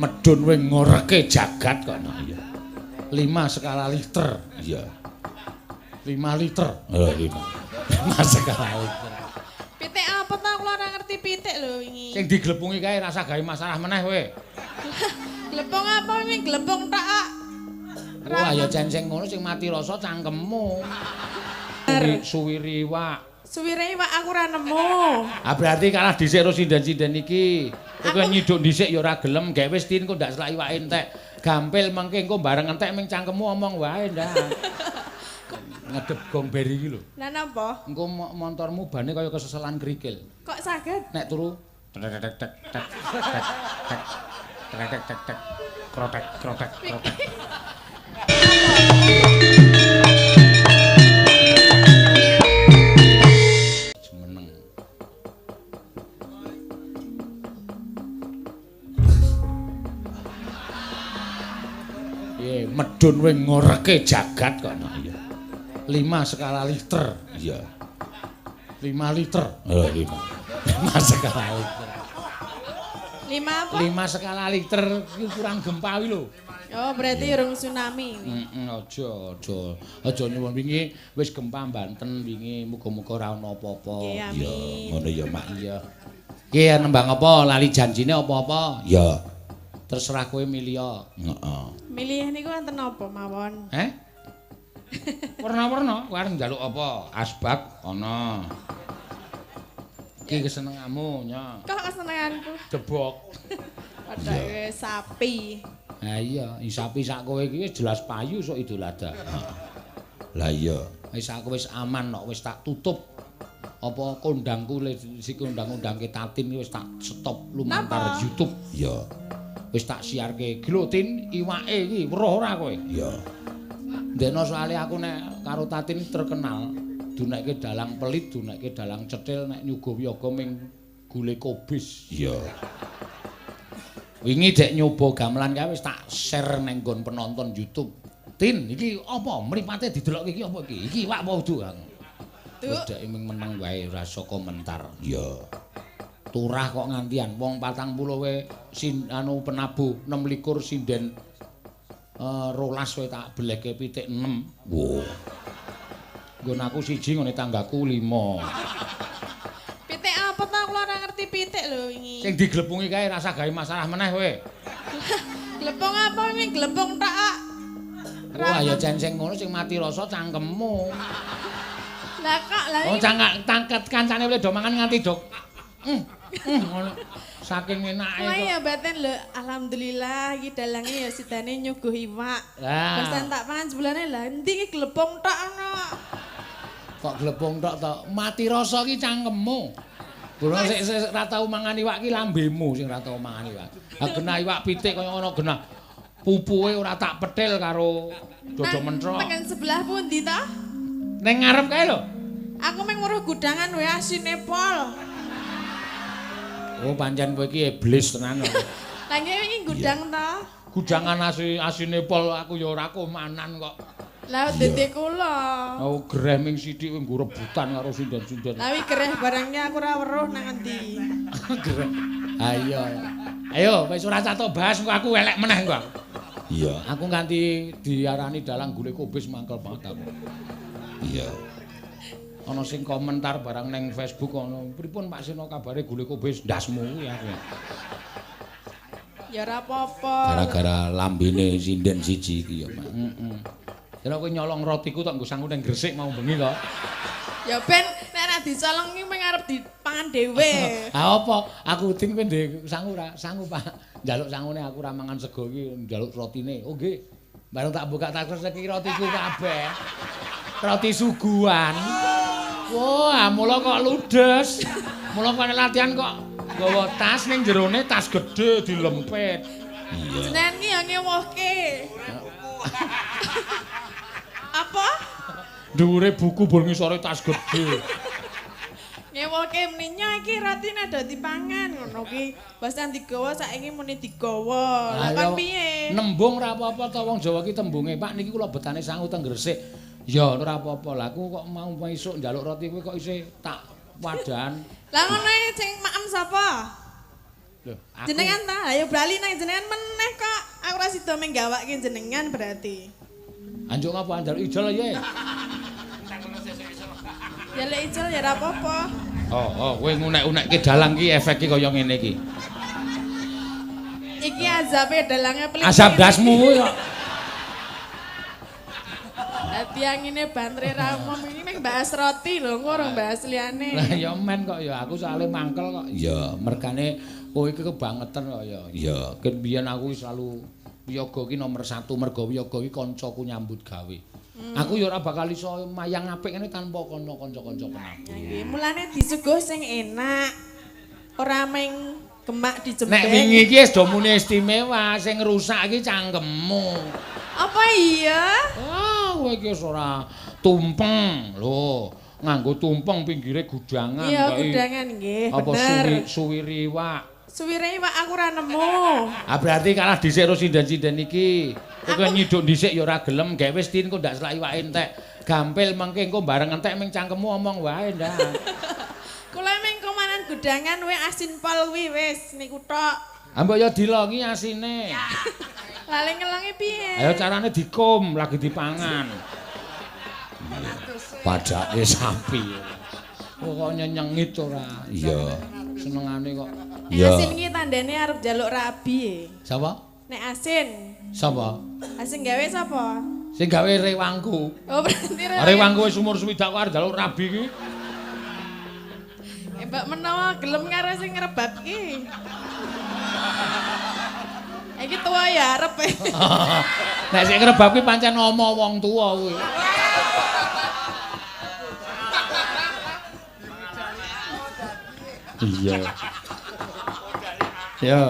Medun kowe ngoreke jagat kok no. Iya. 5 skala liter. Iya. 5 liter. Oh, 5. 5 skala liter. Pitik apa to kula ora ngerti pitik lho wingi. Sing diglepungi kae rasa gawe masalah meneh kowe. Glepung apa wingi glepung tok kok. Wah, ya censeng ngono sing mati rasa cangkemmu. Suwiri iwak. Suwire iwak aku ora nemu. Ah berarti kalah dhisik karo sinden-sinden iki. Kowe nyiduk dhisik ya ora gelem, gawe wis tin kok ndak selak iwake entek. Gampil mengke engko bareng entek ming cangkemmu omong wae ndak. Ngedep gong beri iki lho. Lah napa? Engko montormu bane kaya keseselan kerikil. Kok saged? Nek turu tek tek tek tek tek tek tek tek tek krotek krotek krotek. Jumeneng. Piye medun kowe ngoreke jagat kok no. Iya. 5 skala liter. Iya. 5 liter. Oh, 5. 5 skala liter. 5 apa? 5 skala liter iki kurang gempa kuwi lho. Oh, berarti urung tsunami. Heeh, aja, aja. Aja nyuwun wingi wis gempa Banten wingi, muga-muga ora ana apa-apa. Iya, ngono ya, Mak. Iya. Ki nembang apa? Lali janjine apa-apa? Iya. Terserah kowe milih. Heeh. Milih niku wonten apa mawon? Heh? Warna-warna, kowe arep njaluk apa? Asbak ana. Iki kesenenganmu, nya. Kok kesenenganku? Debok. Padha sapi. Ha iya, sapi sak kowe iki wis jelas payu sok Idul Adha. Lah iya, wis aku wis aman kok, wis tak tutup. Apa kondangku si kondang-kondangke Tatin wis tak stop lumantar YouTube. Iya. Wis tak siarke. Iki lho Tin, iwake iki weruh ora kowe? Iya. Ndekno soalé aku nek karo Tatin terkenal dunekke dalang pelit, dunekke dalang cetil nek nyuguh wiyaga ming gule kobis. Iya. Wingi dek nyoba gamelan kae wis tak share nang nggon penonton YouTube. Tin, iki apa mripate didelokke iki apa iki? Iki iwak apa udu, Kang? Wis dek ming meneng wae ora iso komentar. Iya. Turah kok ngantian wong 40 wae sin anu penabuh 26 sinden 12 wae tak belehke pitik 6. Wo. Nggon aku siji ngene tanggaku 5. Pitik apa to kula ora ngerti pitik lho wingi. Sing diglepungi kae rasa gawe masalah meneh kowe. Glepung apa wingi glepung tok kok. Wah ya censeng ngono sing mati rasa cangkemmu. Lah kok lah iki. Oh cangak tangket kancane oleh do mangan nganti do. Ngono. Saking enake kok. Wah ya baten lho, alhamdulillah iki dalange ya sidane nyuguh iwak. Lah tak pangan sebulane lah endi iki glepung tok ngono. Kok glepung tok to? Mati rasa iki cangkemmu. Kula sik ora tau mangan iwak iki lambemu sing ora tau mangan iwak. Ha genah iwak pitik kaya ngono genah. Pupuhe ora tak petil karo dodo mentrok. Tekan sebelah pundi to? Ning ngarep kae lho. Aku mung weruh gudangan wae asine pol. Oh pancen kowe iki iblis tenan. Lah nggih wingi gudang to? Gudangan asine pol aku ya ora komanan kok. Lah dede kula. Oh gereh ming sithik kowe nggo rebutan karo sinden-sinden. Lah wi gereh barangnya aku ora weruh nang endi. Gereh. Ha iya. Ayo wis ora catok bahas engko aku elek meneh engko. Iya, aku nganti diarani dalang gule kobis mangkel banget aku. Iya. Ana sing komentar barang neng Facebook ana, pripun Pak Seno kabare gule kobis ndasmu kuwi aku. Ya ora apa-apa. Gara-gara lambene sinden siji iki ya, Mak. Heeh. Kira kowe nyolong rotiku tok nggo sangu nang Gresik mau bengi to. Ya ben nek ora dicolong iki mung arep dipangan dhewe. Ha apa? Aku udin kowe ndek sangu ora? Sangu, Pak. Njaluk sangune aku ora mangan sego iki njaluk rotine. Oh nggih. Bareng tak buka tak kresek iki rotiku kabeh. Roti suguhan. Wah, mula kok ludes. Mula kok latihan kok nggawa tas ning jerone tas gedhe dilempit. Iya. Jenengan ki ya ngewuhke. Apa? Dhuwure buku bor ngisore tas gedhe. Ngewuhke meninya iki rotine do dipangan ngono ki. Basan digawa saiki muni digawa. Lah kon piye? Nembung ora apa-apa to wong Jawa ki tembunge, Pak niki kula betane sangu teng Gresik. Ya ora apa-apa. Lah aku kok mau esuk njaluk roti kuwi kok isih tak wadahan. Lah ngono sing maem sapa? Lho, aku Jenengan ta? Ayo bali nang jenengan meneh kok. Aku ora sida menggawake jenengan berarti. Anjuk ngapa njaluk ijol ya? Njaluk ijol ya ora apa-apa. Oh, kowe ngunek-unekke dalang ki efeke kaya ngene iki. Iki azabe dalange pelit. Azab dasmu kuwi kok. Dadi angine bantre ra umum iki ning bahas roti lho, engko ora bahas liyane. Lah ya men kok ya aku soalé mangkel kok. Ya, mergane kowe iki kebangetan kok ya. Ya, ket biyen aku selalu wiyaga iki nomor 1 mergo wiyaga iki kancaku nyambut gawe. Aku ya ora bakal iso mayang apik ngene tanpa kono kanca-kanca penabuh. Nggih, mulane disuguh sing enak. Ora meng gemak dijembeng. Nek wingi iki wis do muni istimewa, sing ngrusak iki cangkemmu. Apa iya? Ah, kowe iki wis ora tumpeng. Lho, nganggo tumpeng pinggire gudangan. Iya, gudangan nggih, apa bener. Suwiri iwak. Suwire iwak aku ora nemu. Ah berarti kalah dhisik karo sinden-sinden iki. Kowe nyiduk dhisik ya ora gelem, gawe wis tin kok ndak selak iwake entek. Gampil mengke engko bareng entek ming cangkemmu omong wae ndak. Kula ming komanan gudangan we asin pol kuwi wis niku tok. Ah mbok ya dilongi asine. Lale ngelongi piye? Ayo carane dikum lagi dipangan. Padake sapi. Kok nyenyengit ora? Iya. Senengane kok. Nek asin iki tandane arep njaluk rabi e. Sapa? Nek asin. Sapa? Asin gawe sapa? Sing gawe rewangku. Oh berarti rewangku. Rewangku wis umur 60 kok arep njaluk rabi iki. Mbak menawa gelem karo sing ngrebab iki. Iki tuwa ya arep. Nek sing ngrebab kuwi pancen omo wong tuwa kuwi. Iya. Yo.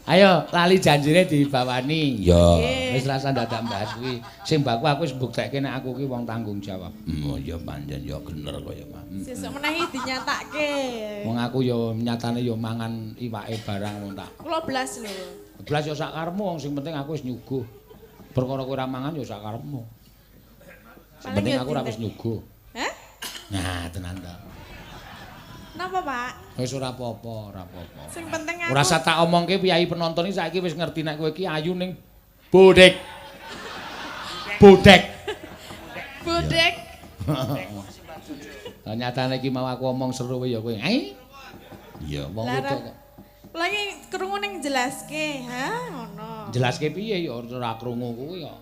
Ayo lali janjine dibawani. Yo, wis rasa dadak bahas kuwi. Sing baku aku wis mbuktekke nek aku ki wong tanggung jawab. Oh ya pancen ya bener kaya mah. Sesuk menahi dinyatake. Wong aku ya nyatane ya mangan iwake barang wong tak. Kula blas lho. Blas ya sak karepmu wong sing penting aku wis nyuguh. Perkara kowe ora mangan ya sak karepmu. Sing penting aku ora wis nyuguh. Hah? Nah, tenan ta. Napa, Pak? Wis ora apa-apa, ora apa-apa. Sing penting aku ora usah tak omongke piyayi penonton iki saiki wis ngerti nek kowe iki ayu ning bodek. Bodek. Bodek. Lah nyatane iki mau aku omong seru ya kowe. Eh? Iya, wong wedok kok. Lagi krungu ning jelaske, ha ngono. Jelaske piye ya ora krungu kuwi ya.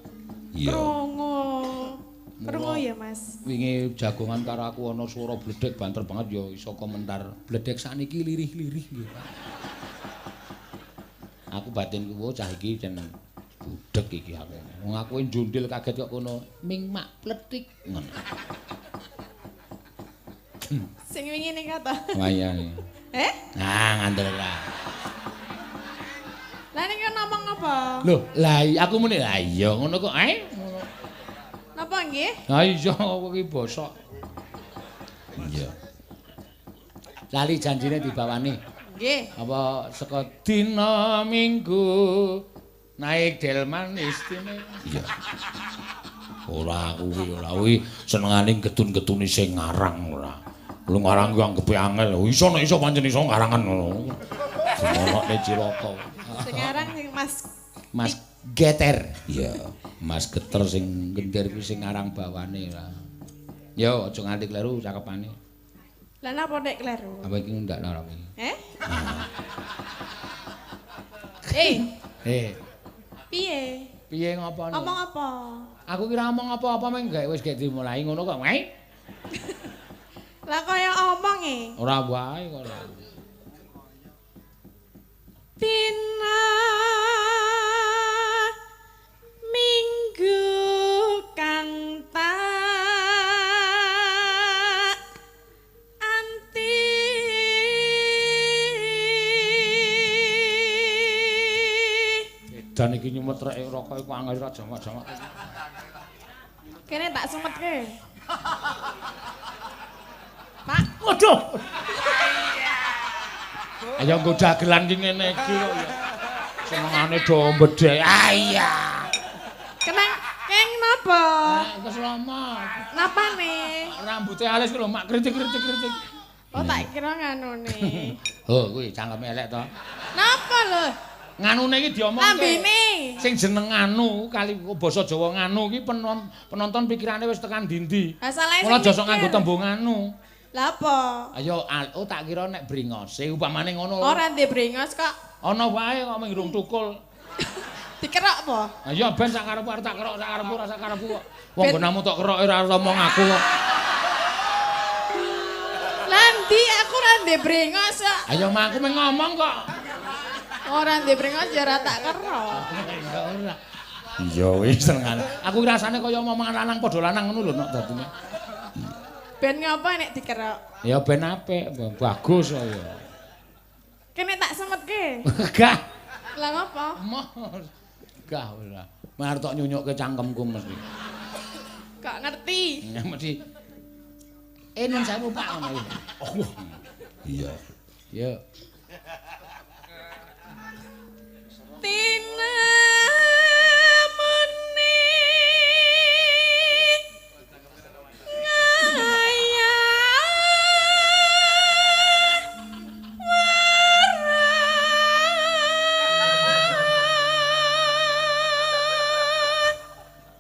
Iya. Krungu. Krungu ya, Mas. Wingi jagongan karo aku ana swara bledek banter banget ya iso komentar. Bledek sakniki lirih-lirih nggih, Pak. Aku batinku cah iki jen budek iki aku. Wong aku njundil kaget kok kono ming mak pletik ngono. Sing wingi ning kata. Wayang. Eh? Nah, ngandel ora. Lah ning ngomong apa? Lho, lah aku muni lah iya ngono kok ae. Napa nggih? Ha iya kowe iki bosok. Iya. Lali janjine dibawani. Nggih. Apa saka dina Minggu naik delman istimewa. Iya. Ora kuwi ora kuwi senengane getun-getuni sing ngarang ora. Lu ngarang kuwi anggepe angel. Iso nek iso pancen iso ngarangan ngono. Dimonokne cilaka. Sing ngarang sing Mas Mas Geter. Iya, Mas Geter sing gender kuwi sing ngarang bawane lah. Yo aja nganti kleru cakepane. Lah napa nek kleru? Apa iki ndak lara iki? Eh? Eh. Eh. Piye? Piye ngopone? Omong apa? Aku kira omong apa-apa meng gak wis gak dimulai ngono kok. Wae. Lah kaya omong e. Ora wae kok ora. Dina Minggu kang tak anti. Edan iki nyumet rek rokok iku angel ra jamak-jamak. Kene tak sumetke. Pak, waduh. Ayo nggo dagelan ki ngene iki kok ya. Senengane do mbedhek. Ah iya. Kenang keng napa? Keselamat. Napane? Rambute alis ku lho mak kritik-kritik-kritik. Oh tak kira nganune. Oh kuwi cangkeme elek to. lho? Nganune iki diomongke. Lambene. Sing jeneng nganu kali basa Jawa nganu iki penonton pikirane wis tekan ndi-ndi. Mula aja sok nganggo tembung nganu. Lah apa? Ayo, oh tak kira nek bringose upamane ngono. Ora ndek bringos kok. Ana wae kok mung tukul. Dikerok apa? Ayo ben sak karepku arep tak kerok sak karepku ora sak karepku kok. Wong nggonamu tok kerok ora omong aku kok. Lah ndi aku ora ndek bringos kok. Ayo mah aku mung ngomong kok. Ora ndek bringos ya ora tak kerok. Ya ora. Iya wis senengane. Aku rasane kaya omongan lanang padha lanang ngono lho nok dadine. Ben ngapa nek dikerok? Ya ben apik, bagus kok ya. Kene tak semetke. Gah. Lah ngapa? Gah ora. Mari tok nyunyukke cangkemku mesti. Kok ngerti? Mesti. Nun sewu Pak ngono. Oh. Iya. Ya. Tina muni ngaya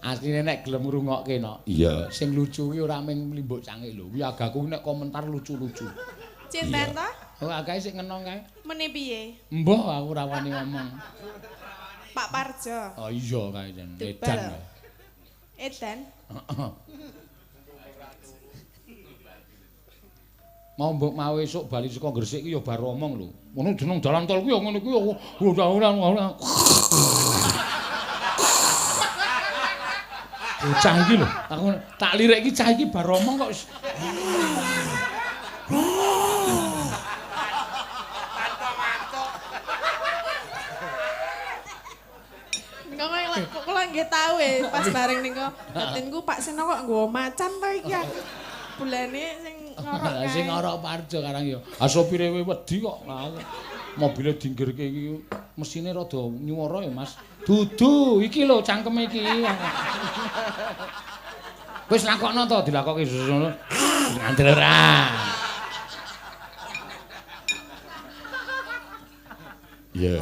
Asline nek gelem ngrungokke no. Iya, sing lucu kuwi ora mung limbuk cangik lho. Kuwi agaku nek komentar lucu-lucu. Cinten ta? Oh, agae sik ngenong kae. Meni piye? Mbah aku ora wani ngomong. Pak Parjo. Oh iya kae jan. Edan. Edan. Heeh. Mau mbok mau esuk bali saka Gresik ki ya bar omong lho. Ngono jeneng dalan tol ku ya ngono kuwi ya ora. Bocah iki lho, aku tak lirik iki cah iki bar omong kok wis. Kok kula nggih tau e pas bareng niku batinku Pak Seno kok nggawa macan to iki aku. Bulane sing ngorok kae. Sing ngorok Parjo karang ya. Ah sopire wedi kok. Mobile dinggirke iki mesine rada nyuwara ya Mas. Dudu iki lho cangkeme iki. Wis lakokno to dilakokke ngono. Ngandel ora. Iya.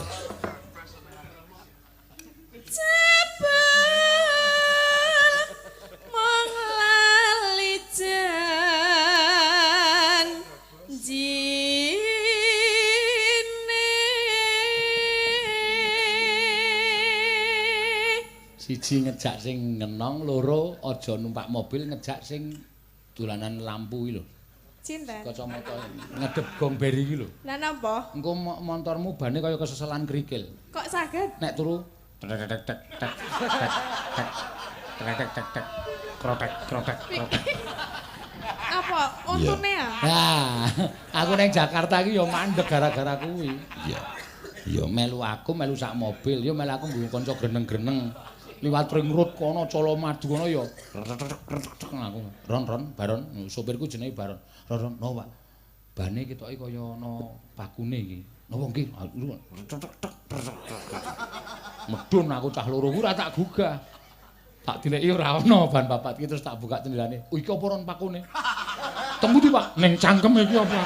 Siji ngejak sing ngenong, loro aja numpak mobil ngejak sing dolanan lampu iki lho. Cinten. Kacamata ngedep gong beri iki lho. Lah napa? Engko montormu bane kaya keseselan kerikil. Kok saged? Nek turu tek tek tek tek tek tek tek tek tek tek krotek krotek krotek. Apa untune ya? Nah, aku ning Jakarta iki ya mandeg gara-gara kuwi. Iya. Ya melu aku melu sak mobil, ya melu aku nggo kanca greneng-greneng. Liwat ring road kono Colomadu kono ya aku ron ron baron sopirku jenenge Baron ron ron no Pak bane ketoke kaya ana pakune iki napa nggih medun aku cah loro ku ora tak gugah tak dileki ora ana ban papat iki terus tak buka jendelane iki apa ron pakune temu ndi Pak ning cangkem iki apa.